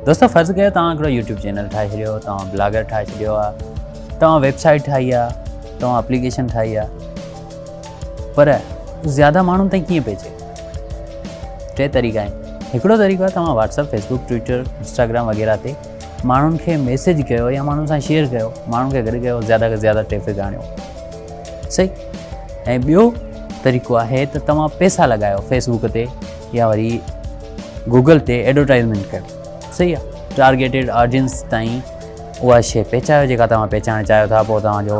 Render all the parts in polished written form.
دوستو فرض ڪيو توهان هڪڙو يوٽيوب چينل ٺاهي ڇڏيو، توهان بلاگر ٺاهي ڇڏيو آهي، توهان ويب سائيٽ ٺاهي آهي، توهان اپليڪيشن ٺاهي آهي، پر زياده ماڻهن تائين ڪيئن پهچي؟ ٽي طريقا آهن. هڪڙو طريقو آهي توهان WhatsApp, Facebook, Twitter, Instagram وغيره تي ماڻهن کي ميسيج ڪيو يا ماڻهن سان شيئر ڪيو، ماڻهن کي گڏ ڪيو، زياده کان زياده ٽريفڪ آڻيو. صحيح. ۽ ٻيو طريقو آهي ته توهان پيسا لڳايو فيسبڪ تي يا وري گوگل تي ايڊورٽائزمينٽ ڪيو. صحيح آهي. ٽارگيٽيڊ آڊينس تائين اها شيء پهچايو جيڪا توهان پهچائڻ چاهيو ٿا. پوء توهان جو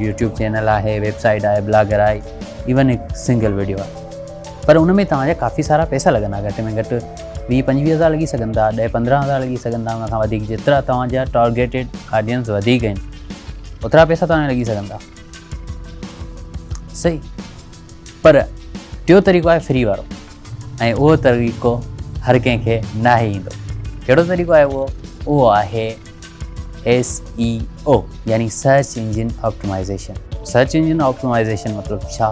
يوٽيوب چينل آهي، ويب سائيٽ آهي، بلاگر آهي، ايون هڪ سنگل ويڊيو آهي، پر ان ۾ توهان جا ڪافي سارا پئسا لڳندا. گهٽ ۾ گهٽ ويهه پنجويهه هزار لڳي سگهن ٿا، ڏهه پندرهن هزار لڳي سگهن ٿا، ان کان وڌيڪ جيترا توهان جا ٽارگيٽيڊ آڊينس وڌيڪ آهن اوترا پئسا توهان جا لڳي سگهن ٿا. صحيح. پر ٽيون طريقو آهي فري وارو، ۽ اهو طريقو هر ڪنهن کي ناهي ايندو. ڪهڙو طريقو آهي اهو؟ اهو آهي ايس اي او يعني search engine optimization. Search engine optimization مطلب ڇا؟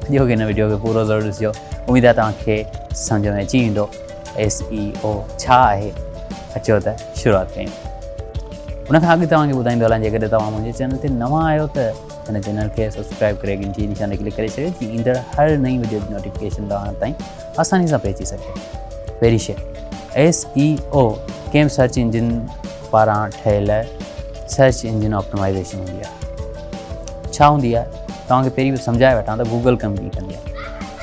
اڄوڪي هن وڊيو کي پورو ضرور ڏسجو، اميد آهي توهان کي سمجهه ۾ اچي ويندو ايس اي او ڇا آهي. اچو ته شروعات ڪيون. ان کان اڳ توهان کي ٻڌائيندو هلان، جيڪڏهن توهان منهنجي چينل تي نوان آهيو ته هن چينل کي سبسڪرائب ڪري گهنٽي جي نشان تي ڪلڪ ڪري ڇڏيو جيئن ايندڙ هر نئين وڊيو جي نوٽيفڪيشن توهان تائين آساني سان پهچي سگهي. پهرين شيء ايس اي او ڪنهن به سرچ انجن پاران ٺهيل سرچ انجن آپٽمائزيشن هوندي آهي. ڇا هوندي آهي توهان کي پهرين به سمجهائي وٺان ته گوگل ڪم ڪيئن ڪندي آهي.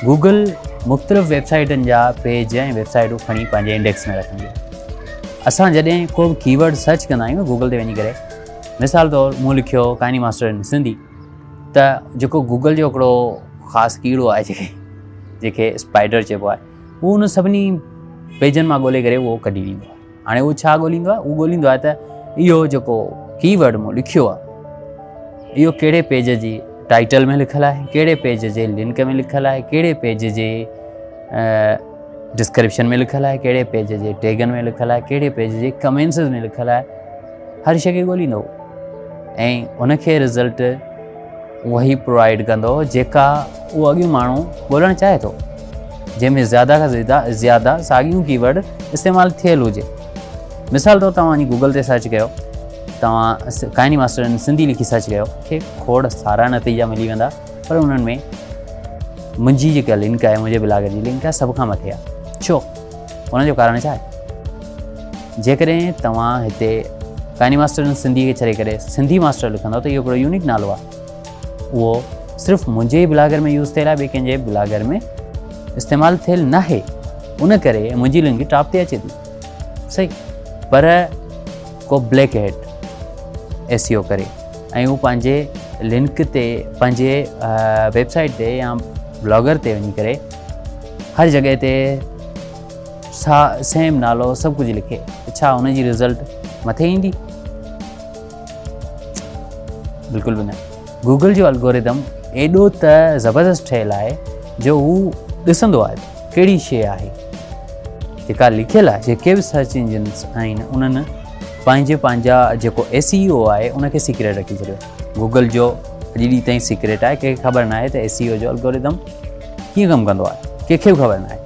گوگل مختلف ويب سائيٽن جا پيج ۽ ويب سائيٽون کڻي پنهنجي انڊيڪس ۾ رکندي آهي. اسان جڏهن ڪو به ڪي ورڊ سرچ ڪندا آهيون گوگل تي وڃي ڪري، مثال طور مون لکيو ڪائني ماسٽر ان سنڌي، ته جيڪو گوگل جو هڪڙو خاص ڪيڙو آهي جيڪي اسپائڊر چئبو آهي، اهو ان سڀني پيجن مان ڳولي ڪري اهو ڪڍي ڏيندو آهي. هاڻي اهو ڇا ڳوليندو آهي؟ اهو ڳوليندو آهي ته اهو جيڪو ڪي ورڊ مون لکيو آهي اهو ڪهڙي پيج جي ٽائيٽل ۾ لکيل آهي، ڪهڙي پيج جي لنڪ ۾ لکيل آهي، ڪهڙي پيج جي ڊسڪرپشن ۾ لکيل آهي، ڪهڙي پيج جي ٽيگن ۾ لکيل آهي، ڪهڙي پيج جي ڪمينٽس ۾ لکيل آهي. هر شيء کي ڳوليندو ۽ ان کي رزلٽ اها ئي پرووائيڊ ڪندو جيڪا اهو اڳيون ماڻهو ڳولڻ چاهي ٿو، جنهن ۾ زياده کان زياده ساڳيون ڪي ورڊ استعمال ٿيل هجي. مثال طور توهان وڃي گوگل تي سرچ ڪيو، توهان ڪائني ماسٽر ان سنڌي لکي سرچ ڪيو، کي کوڙ سارا نتيجا ملي ويندا، پر انهن ۾ منهنجي جيڪا لنڪ آهي، منهنجي بلاگ جي لنڪ آهي، سڀ کان مٿي آهي. ڇو؟ ان جو ڪارڻ ڇا آهي؟ جيڪڏهن توهان هتي ڪائني ماسٽر ان سنڌي کي ڇڏي ڪري سنڌي ماسٽر لکندو ته اهو هڪڙو يونيڪ نالو آهي، اهو صرف منهنجي ئي بلاگر ۾ يوز ٿيل آهي، ٻئي ڪنهن جي بلاگر ۾ استعمال ٿيل ناهي، ان ڪري منهنجي لنڪ ٽاپ تي اچي ٿي. صحيح. پر ڪو بليڪ هيٽ ايس اي او ڪري ۽ هو پنهنجي لنڪ تي پنهنجي ويب سائيٽ تي يا بلاگر تي وڃي ڪري هر جڳهه تي سا سيم نالو سڀ ڪجهه لکي ته ڇا ان جي رزلٽ مٿي ايندي؟ بلڪل به نه. گوگل جو الگوريدم ايڏو ته زبردست ٺهيل آهي جو هو ڏسندو آهي ته ڪهڙي شيء آهي جيڪا لکيل آهي. جيڪي به سرچ انجنس آهن انهن پنهنجي پنهنجا جيڪو ايس اي او آهي ان کي سيڪريٽ رکي ڇڏيو. گوگل جو اڄ ڏينهن تائين سيڪريٽ آهي، ڪنهن کي خبر ناهي ته ايس اي او جو الگوريدم ڪيئن ڪم ڪندو آهي، ڪنهن کي به خبر ناهي.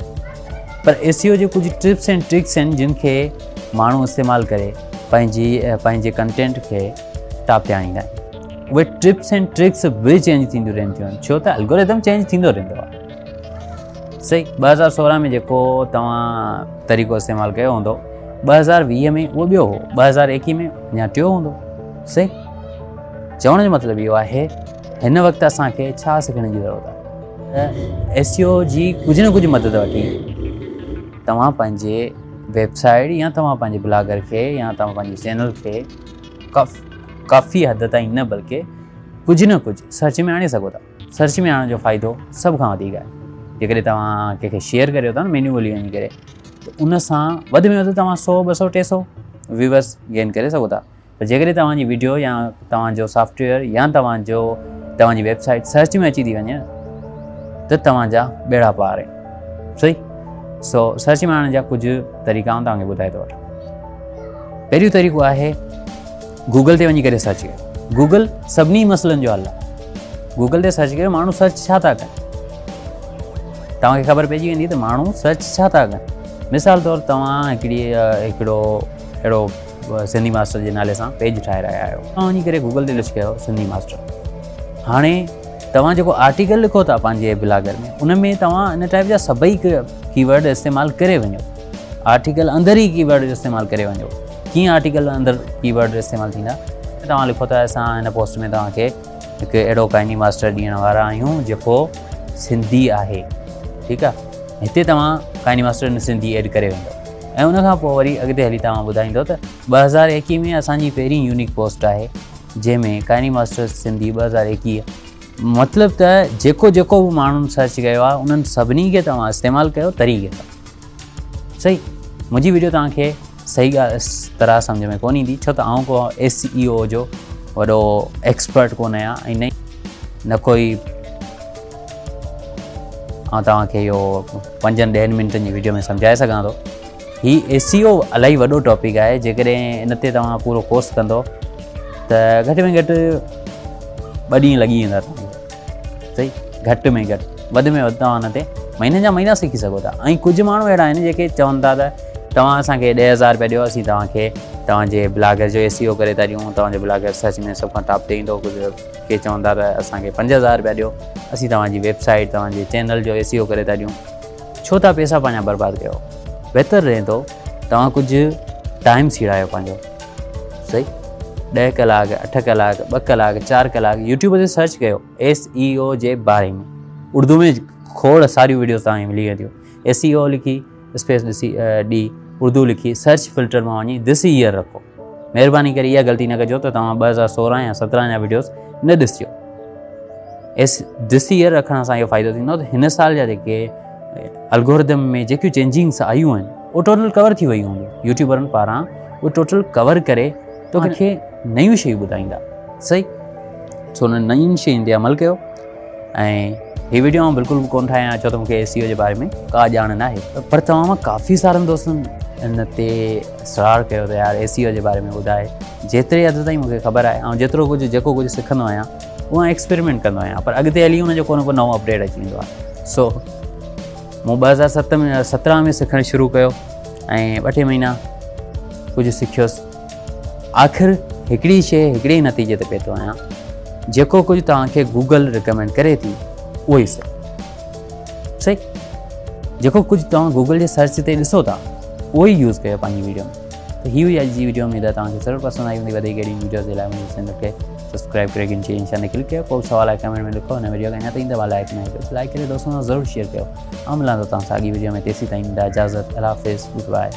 پر ايس اي او جي ڪجهه ٽپس اينڊ ٽرڪس آهن جن کي ماڻهو استعمال ڪري پنهنجي ڪنٽينٽ کي ٽاپ تي آڻيندا آهن. اهي ٽپس اينڊ ٽرڪس به چينج ٿينديون رهن ٿيون، ڇو ته الگوريدم چينج ٿيندو رهندو آهي. صحيح. 2016 ۾ جيڪو توهان طريقو استعمال ڪيو هوندو، 2020 ۾ اهو ٻيو هو، 2021 ۾ اڃا ٽيون هوندو. صحيح. چوڻ جو مطلب اهو آهي هن وقت اسان کي ڇا سکڻ جي ضرورت آهي ته ايس اي او جي ڪجهه نه ڪجهه مدد وٺي توهان پنهنجي ويب سائيٽ يا توهان پنهنجي بلاگر کي يا توهان پنهنجي چينل کي ڪافي حد تائين نه بلڪه ڪجهه نه ڪجهه سرچ ۾ آڻي سگهو ٿا. سرچ ۾ آڻڻ جو فائدو سڀ کان وڌيڪ آهي. جيڪڏهن توهان ڪنهن کي شيئر ڪريو ٿا نه مينيولي وڃي ڪري ته ان سان وڌ ۾ وڌ توهان سو ٻه سو ٽي سو ويورس گين ڪري سگهو ٿا. پر جيڪڏهن توهان جي ويڊيو يا توهان جو سافٽويئر يا توهان جي ويب سائيٽ سرچ ۾ اچي ٿي وڃي ته توهان جا ٻيڙا پار آهن. صحيح. سو سرچ ۾ آڻڻ جا ڪجهه طريقا آئون توهان کي ٻڌائي ٿو وٺان. پهريون طريقو آهي گوگل تي وڃي ڪري سرچ ڪيو. گوگل سڀني مسئلن جو حل آهي. گوگل تي سرچ ڪيو ماڻهو سرچ ڇا ٿا ڪن، توهان کي خبر پئجي ويندي ته ماڻهو سرچ ڇا ٿا ڪن. مثال طور توهان هڪڙي هڪڙو اهڙو سنڌي ماسٽر جي نالي سان پيج ٺاهي رهيا آهيو، توهان وڃي ڪري گوگل تي لسٽ ڪيو سنڌي ماسٽر. هاڻي توهان جيڪو آرٽيڪل لکو ٿا پنهنجي بلاگر ۾ ان ۾ توهان ان ٽائپ جا سڀئي ڪيورڊ استعمال ڪري وڃو، آرٽيڪل اندر ئي ڪيورڊ استعمال ڪري وڃو. ڪيئن آرٽيڪل اندر ڪيورڊ استعمال ٿيندا؟ توهان لکو ٿا اسان هن پوسٽ ۾ توهان کي هڪ اهڙو ڪائني ماسٽر ڏيڻ وارا آهيون جيڪو سنڌي آهي، ٺيڪ آهي، هتي توهان ڪائني ماسٽر سنڌي ايڊ ڪري ويندو ۽ ان کان پوء وري اڳتي هلي توهان ٻڌائيندو ته 2021 ۾ اسان جي پهرين يونيڪ پوسٽ آهي جنهن ۾ ڪائني ماسٽر سنڌي 2021، مطلب ته جيڪو جيڪو به ماڻهن سرچ ڪيو آهي انهن سڀني کي توهان استعمال ڪيو طريقي سان. صحيح منهنجي ويڊيو توهان کي صحيح ڳالهه طرح سمجھ ۾ ڪون ايندي، ڇو ته آئون ڪو ايس اي او جو وڏو ايڪسپرٽ ڪون آهيان ۽ نه نه ڪوئي آئون توهان کي اهو 5 10 منٽن جي ويڊيو ۾ سمجهائي سگهان ٿو. هي ايس اي او الاهي وڏو ٽاپڪ آهي، جيڪڏهن ان تي توهان پورو ڪورس ڪندو ته گهٽ ۾ گهٽ 2 ڏينهن لڳي ويندا توهان کي، صحيح، گهٽ ۾ گهٽ، وڌ ۾ وڌ توهان ان تي مهينن جا مهينا سکي سگهو ٿا. ۽ ڪجهه ماڻهو اهڙا آهن جيڪي چون ٿا ته توهان اسان کي 10000 روپيا ڏيو، اسين توهان کي توهان جي بلاگر جو ايس اي او ڪري ٿا ڏيون، توهان جو بلاگر سرچ ۾ سڀ کان ٽاپ تي ايندو. ڪجهه ڪي چون ٿا ته اسان کي 5000 روپيا ڏيو، اسين توهان جي ويب سائيٽ، توهان جي چينل جو ايس اي او ڪري ٿا ڏيون. ڇو ٿا پئسا پنهنجا برباد ڪيو؟ بهتر رهي ٿو توهان ڪجهه ٽائيم سيڙايو پنهنجو، صحيح، 10 ڪلاڪ، 8 ڪلاڪ، 2 ڪلاڪ، 4 ڪلاڪ يوٽيوب تي سرچ ڪيو ايس اي او جي باري ۾، اردو ۾ کوڙ ساريون ويڊيوز توهان کي ملي وينديون. ايس اي او لکي اسپيس ڏسي ڏي اردو لکي سرچ فلٽر مان وڃي this year رکو. مهرباني ڪري اها غلطي نه ڪجو ته توهان 2016 يا 17 جا ويڊيوز نه ڏسجو. ايس this year رکڻ سان اهو فائدو ٿيندو ته هن سال جا جيڪي الگورٿم ۾ جيڪيون چينجنگس آيون آهن اهو ٽوٽل ڪور ٿي ويون هونديون، يوٽيوبرن پاران اهو ٽوٽل ڪور ڪري توکي نيون شيون ٻڌائيندا، صحيح. سو انهن نين شين تي عمل ڪيو. ۽ هي ويڊيو آئون بلڪل به ڪونه ٺاهيان ڇو ته مونکي ايس سي او جي باري ۾ ڪا ڄاڻ نه آهي، پر توهان مان ڪافي سارن دوستن ان تي اصرار ڪيو ته يار ايس سي او جي باري ۾ ٻڌائي. جيتري حد تائين مونکي خبر آهي، آئون جيترو ڪجهه جيڪو ڪجهه سکندو آهيان اهو آئون ايڪسپيريمينٽ ڪندو آهيان، پر اڳتي هلي ان جو ڪو نه ڪو نئون اپڊيٽ اچي ويندو آهي. سو مون 2007 ۾ 17 ۾ سکڻ شروع ڪيو ۽ 2 ٽي مهينا ڪجهه سکيس. آخر هڪڙي شيء هڪڙي ئي نتيجي تي پهتو آهيان، جيڪو ڪجهه توهان کي گوگل ريڪمينڊ ڪري ٿي اهو ئي صحيح، صحيح، جيڪو ڪجهه توهان گوگل جي سرچ تي ڏسو ٿا اهو ئي يوز ڪيو پنهنجي ويڊيو ۾. ته هي هئي اڄ جي ويڊيو، اميد آهي توهان کي ضرور پسند آئي هوندي. وڌيڪ اهڙين ويڊيوز جي لاء منهنجي چينل کي سبسڪرائب ڪري گهنٽي جي نشان تي ڪلڪ ڪيو. ڪو به سوال آهي ڪمينٽ ۾ لکو. هن ويڊيو کي اڃا تائين توهان لائڪ نه ڪيو لائڪ ڪري دوستن سان ضرور شيئر ڪيو. آئون ملان ٿو توهان سان اڳي ويڊيو ۾، تيسين تائين ڏيندا اجازت. الله حافظ، گڊ باء.